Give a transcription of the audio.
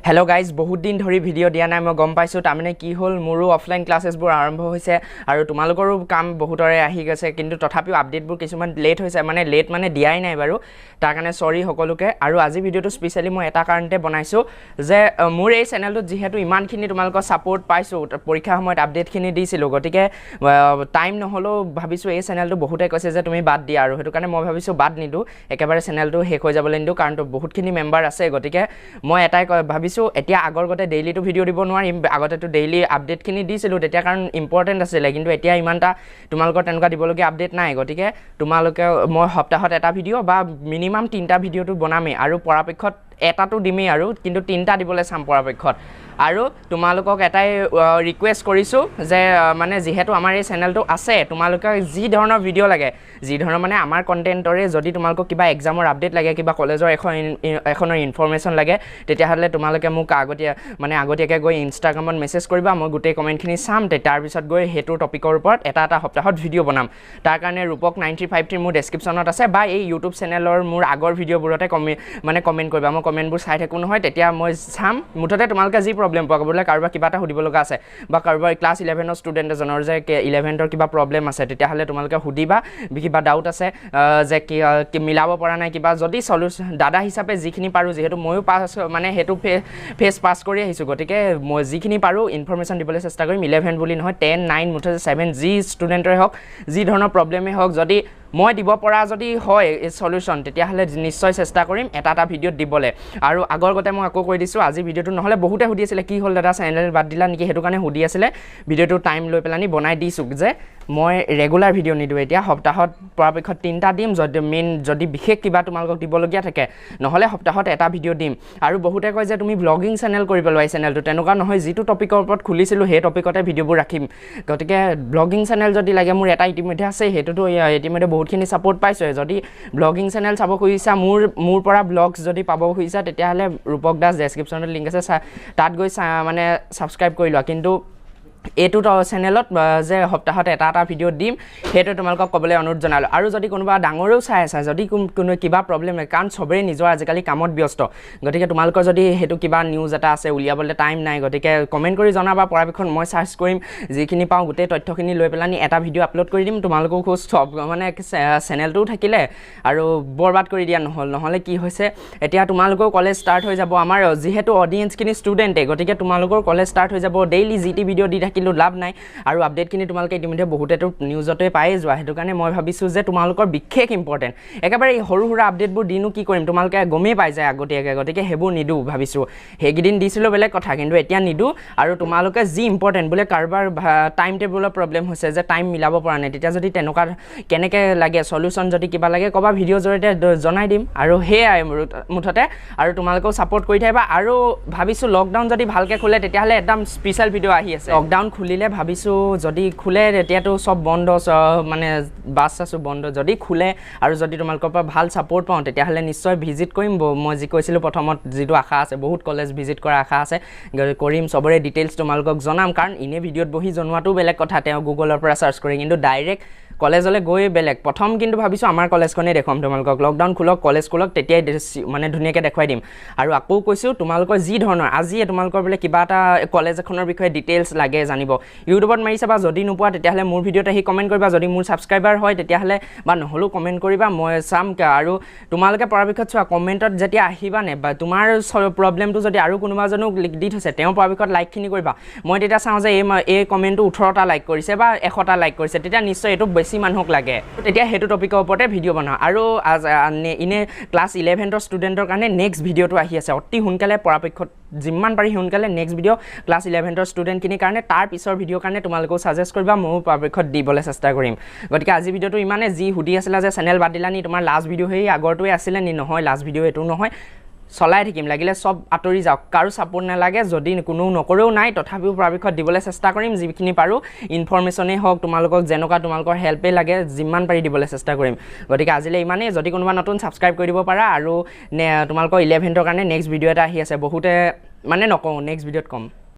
Hello' guys, বহুত দিন ধৰি ভিডিঅ' দিয়া নাই, মই গম পাইছোঁ। তাৰমানে কি হ'ল, মোৰো অফলাইন ক্লাছেছবোৰ আৰম্ভ হৈছে আৰু তোমালোকৰো কাম বহুতৰে আহি গৈছে, কিন্তু তথাপিও আপডেটবোৰ কিছুমান লেট হৈছে, মানে লেট মানে দিয়াই নাই বাৰু, তাৰ কাৰণে চৰি সকলোকে। আৰু আজি ভিডিঅ'টো স্পেচিয়েলি মই এটা কাৰণতে বনাইছোঁ যে মোৰ এই চেনেলটোত যিহেতু ইমানখিনি তোমালোকৰ ছাপৰ্ট পাইছোঁ, পৰীক্ষাৰ সময়ত আপডেটখিনি দিছিলোঁ, গতিকে টাইম নহ'লেও ভাবিছোঁ এই চেনেলটো বহুতে কৈছে যে তুমি বাদ দিয়া, আৰু সেইটো কাৰণে মই ভাবিছোঁ বাদ নিদিওঁ, একেবাৰে চেনেলটো শেষ হৈ যাবলৈ নিদিওঁ, কাৰণ বহুতখিনি মেম্বাৰ আছে। গতিকে মই এটাই ভাবিছোঁ, এতিয়া আগৰ গতে ডেইলিটো ভিডিঅ' দিব নোৱাৰিম, আগতেতো ডেইলি আপডেটখিনি দিছিলোঁ তেতিয়া, কাৰণ ইম্পৰ্টেণ্ট আছিলে, কিন্তু এতিয়া ইমান এটা তোমালোকৰ তেনেকুৱা দিবলগীয়া আপডেট নাই। গতিকে তোমালোকে মই সপ্তাহত এটা ভিডিঅ' বা মিনিমাম 3টা ভিডিঅ'টো বনামেই, আৰু পৰাপক্ষত এটাটো দিমেই আৰু, কিন্তু 3টা দিবলৈ চাম পৰাপক্ষত। আৰু তোমালোকক এটাই ৰিকুৱেষ্ট কৰিছোঁ যে মানে যিহেতু আমাৰ এই চেনেলটো আছে, তোমালোকে যি ধৰণৰ ভিডিঅ' লাগে, যি ধৰণৰ মানে আমাৰ কণ্টেণ্টৰে যদি তোমালোকক কিবা এক্সামৰ আপডেট লাগে, কিবা কলেজৰ এখনৰ ইনফৰ্মেশ্যন লাগে, তেতিয়াহ'লে তোমালোকে মোক আগতীয়াকৈ গৈ ইনষ্টাগ্ৰামত মেছেজ কৰিবা, মই গোটেই কমেণ্টখিনি চাম, তাৰপিছত গৈ সেইটো টপিকৰ ওপৰত এটা এটা সপ্তাহত ভিডিঅ' বনাম। তাৰ কাৰণে ৰূপক 9353 মোৰ ডেছক্ৰিপশ্যনত আছে, বা এই ইউটিউব চেনেলৰ মোৰ আগৰ ভিডিঅ'বোৰতে কমেণ্ট কৰিবা, মই কমেণ্টবোৰ চাই থাকোঁ নহয়, তেতিয়া মই চাম। মুঠতে তোমালোকে যি প্ৰব্লেম পোৱা, বোলে কাৰোবাৰ কিবা এটা সুধিব লগা আছে, বা কাৰোবাৰ ক্লাছ 11ৰ ষ্টুডেণ্ট এজনৰ যে 11ৰ কিবা প্ৰব্লেম আছে, তেতিয়াহ'লে তোমালোকে সুধিবা, কিবা ডাউট আছে যে কি মিলাব পৰা নাই, কিবা যদি চলিউশ্যন দাদা হিচাপে যিখিনি পাৰোঁ, যিহেতু ময়ো পাছ মানে সেইটো ফেচ পাছ কৰি আহিছোঁ, গতিকে মই যিখিনি পাৰোঁ ইনফৰ্মেশ্যন দিবলৈ চেষ্টা কৰিম। 11 বুলি নহয়, 10, 9, মুঠতে 7, যি ষ্টুডেণ্টৰে হওক, যি ধৰণৰ প্ৰব্লেমেই হওক, যদি মই দিব পৰা যদি হয় এই চলিউশ্যন, তেতিয়াহ'লে নিশ্চয় চেষ্টা কৰিম এটা এটা ভিডিঅ'ত দিবলৈ। আৰু আগৰ গতে মই আকৌ কৈ দিছোঁ, আজি ভিডিঅ'টো নহ'লে বহুতে সুধি আছিলে কি হ'ল দাদা চেনেল বাদ দিলা নেকি, সেইটো কাৰণে সুধি আছিলে, ভিডিঅ'টো টাইম লৈ পেলানি বনাই দিছোঁ যে মই ৰেগুলাৰ ভিডিঅ' নিদিওঁ, এতিয়া সপ্তাহত পৰাপক্ষত 3টা দিম, যদি মেইন যদি বিশেষ কিবা তোমালোকক দিবলগীয়া থাকে, নহ'লে সপ্তাহত এটা ভিডিঅ' দিম। আৰু বহুতে কয় যে তুমি ব্লগিং চেনেল কৰি পেলোৱা এই চেনেলটো, তেনেকুৱা নহয়, যিটো টপিকৰ ওপৰত খুলিছিলোঁ সেই টপিকতে ভিডিঅ'বোৰ ৰাখিম। গতিকে ব্লগিং চেনেল যদি লাগে, মোৰ এটা ইতিমধ্যে আছে, সেইটোতো ইতিমধ্যে বহুতখিনি ছাপৰ্ট পাইছোঁ। যদি ব্লগিং চেনেল চাব খুজিছা, মোৰ পৰা ব্লগছ যদি পাব খুজিছা, তেতিয়াহ'লে ৰূপক দাস ডেছক্ৰিপশ্যনত লিংক আছে, তাত গৈ মানে ছাবস্ক্ৰাইব কৰি লোৱা। কিন্তু এইটো চেনেলত যে সপ্তাহত এটা এটা ভিডিঅ' দিম, সেইটো তোমালোকক ক'বলৈ অনুৰোধ জনালোঁ। আৰু যদি কোনোবা ডাঙৰেও চাই আছা, যদি কোনো কিবা প্ৰব্লেম নাই, কাৰণ চবেই নিজৰ আজিকালি কামত ব্যস্ত, গতিকে তোমালোকৰ যদি সেইটো কিবা নিউজ এটা আছে উলিয়াবলৈ টাইম নাই, গতিকে কমেণ্ট কৰি জনাবা, পৰাপক্ষত মই চাৰ্চ কৰিম, যিখিনি পাওঁ গোটেই তথ্যখিনি লৈ পেলানি এটা ভিডিঅ' আপলোড কৰি দিম। তোমালোকেও খুব চব মানে চেনেলটোও থাকিলে আৰু বৰবাদ কৰি দিয়া নহ'ল। নহ'লে কি হৈছে, এতিয়া তোমালোকেও কলেজ ষ্টাৰ্ট হৈ যাব, আমাৰ যিহেতু অডিয়েঞ্চখিনি ষ্টুডেণ্টে, গতিকে তোমালোকৰ কলেজ ষ্টাৰ্ট হৈ যাব, ডেইলি যি টি ভিডিঅ' দি থাকিলেও লাভ নাই। আৰু আপডেটখিনি তোমালোকে ইতিমধ্যে বহুতেতো নিউজতে পায়ে যোৱা, সেইটো কাৰণে মই ভাবিছোঁ যে তোমালোকৰ বিশেষ ইম্পৰ্টেণ্ট একেবাৰে এই সৰু সুৰা আপডেটবোৰ দিনো কি কৰিম, তোমালোকে গমেই পাই যায় আগতীয়াকৈ, গতিকে সেইবোৰ নিদিওঁ ভাবিছোঁ। সেইকেইদিন দিছিলোঁ বেলেগ কথা, কিন্তু এতিয়া নিদিওঁ। আৰু তোমালোকে যি ইম্পৰ্টেণ্ট, বোলে কাৰোবাৰ টাইম টেবুলৰ প্ৰব্লেম হৈছে যে টাইম মিলাব পৰা নাই, তেতিয়া যদি তেনেকুৱা কেনেকৈ লাগে চলিউশ্যন যদি কিবা লাগে ক'বা, ভিডিঅ'ৰ জৰিয়তে জনাই দিম। আৰু সেয়াই মুঠতে, আৰু তোমালোকেও ছাপৰ্ট কৰি থাকিবা। আৰু ভাবিছোঁ লকডাউন যদি ভালকৈ খোলে তেতিয়াহ'লে একদম স্পেচিয়েল ভিডিঅ' আহি আছে। লকডাউন খুলিলে ভাবিছোঁ, যদি খোলে তেতিয়াতো চব বন্ধ, মানে বাছ চাছো বন্ধ, যদি খোলে আৰু যদি তোমালোকৰ পৰা ভাল ছাপৰ্ট পাওঁ তেতিয়াহ'লে নিশ্চয় ভিজিট কৰিম। মই যি কৈছিলোঁ প্ৰথমত, যিটো আশা আছে, বহুত কলেজ ভিজিট কৰাৰ আশা আছে, কৰিম, চবৰে ডিটেইলছ তোমালোকক জনাম। কাৰণ এনেই ভিডিঅ'ত বহি জনোৱাটোও বেলেগ কথা, তেওঁ গুগলৰ পৰা চাৰ্চ কৰি, কিন্তু ডাইৰেক্ট কলেজলৈ গৈ বেলেগ। প্ৰথম কিন্তু ভাবিছোঁ আমাৰ কলেজখনেই দেখুৱাম তোমালোকক, লকডাউন খোলক, কলেজ খোলক, তেতিয়াই মানে ধুনীয়াকৈ দেখুৱাই দিম। আৰু আকৌ কৈছোঁ, তোমালোকৰ যি ধৰণৰ আজিয়ে তোমালোকৰ বোলে কিবা এটা কলেজ এখনৰ বিষয়ে ডিটেইলছ লাগে জানিব, ইউটিউবত মাৰি চাবা, যদি নোপোৱা তেতিয়াহ'লে মোৰ ভিডিঅ'ত আহি কমেণ্ট কৰিবা, যদি মোৰ ছাবস্ক্ৰাইবাৰ হয় তেতিয়াহ'লে, বা নহ'লেও কমেণ্ট কৰিবা, মই চাম। আৰু তোমালোকে পৰাপক্ষত চোৱা, কমেণ্টত যেতিয়া আহিবা নে বা তোমাৰ প্ৰব্লেমটো যদি আৰু কোনোবা এজনো দি থৈছে, তেওঁ পৰাপক্ষত লাইকখিনি কৰিবা। মই তেতিয়া চাওঁ যে এই কমেণ্টটো 18টা লাইক কৰিছে বা 100টা লাইক কৰিছে, তেতিয়া নিশ্চয় এইটো বেছি মানুহক লাগে, তেতিয়া সেইটো টপিকৰ ওপৰতে ভিডিঅ' বনাওঁ। আৰু এনে ক্লাছ 11ৰ ষ্টুডেণ্টৰ কাৰণে নেক্সট ভিডিঅ'টো আহি আছে অতি সোনকালে, পৰাপক্ষত যিমান পাৰি সোনকালে নেক্সট ভিডিঅ' ক্লাছ 11ৰ ষ্টুডেণ্টখিনিৰ কাৰণে, তাৰ পিছৰ ভিডিঅ'ৰ কাৰণে তোমালোকেও ছাজেষ্ট কৰিবা, ময়ো পৰাপক্ষত দিবলৈ চেষ্টা কৰিম। গতিকে আজি ভিডিঅ'টো ইমানে। যি সুধি আছিলা যে চেনেল বাদ দিলা নি, তোমাৰ লাষ্ট ভিডিঅ' সেই আগৰটোৱে আছিলে নি, নহয়, লাষ্ট ভিডিঅ' এইটো নহয়, চলাই থাকিম, লাগিলে চব আঁতৰি যাওক, কাৰো ছাপৰ্ট নালাগে, যদি কোনো নকৰেও নাই, তথাপিও পৰাপক্ষত দিবলৈ চেষ্টা কৰিম যিখিনি পাৰোঁ, ইনফৰ্মেশ্যনেই হওক, তোমালোকক যেনেকুৱা তোমালোকৰ হেল্পেই লাগে যিমান পাৰি দিবলৈ চেষ্টা কৰিম। গতিকে আজিলৈ ইমানেই। যদি কোনোবা নতুন ছাবস্ক্ৰাইব কৰি দিব পাৰা। আৰু তোমালোকৰ 11ৰ কাৰণে নেক্সট ভিডিঅ' এটা আহি আছে, বহুতে মানে নকওঁ, নেক্সট ভিডিঅ'ত ক'ম।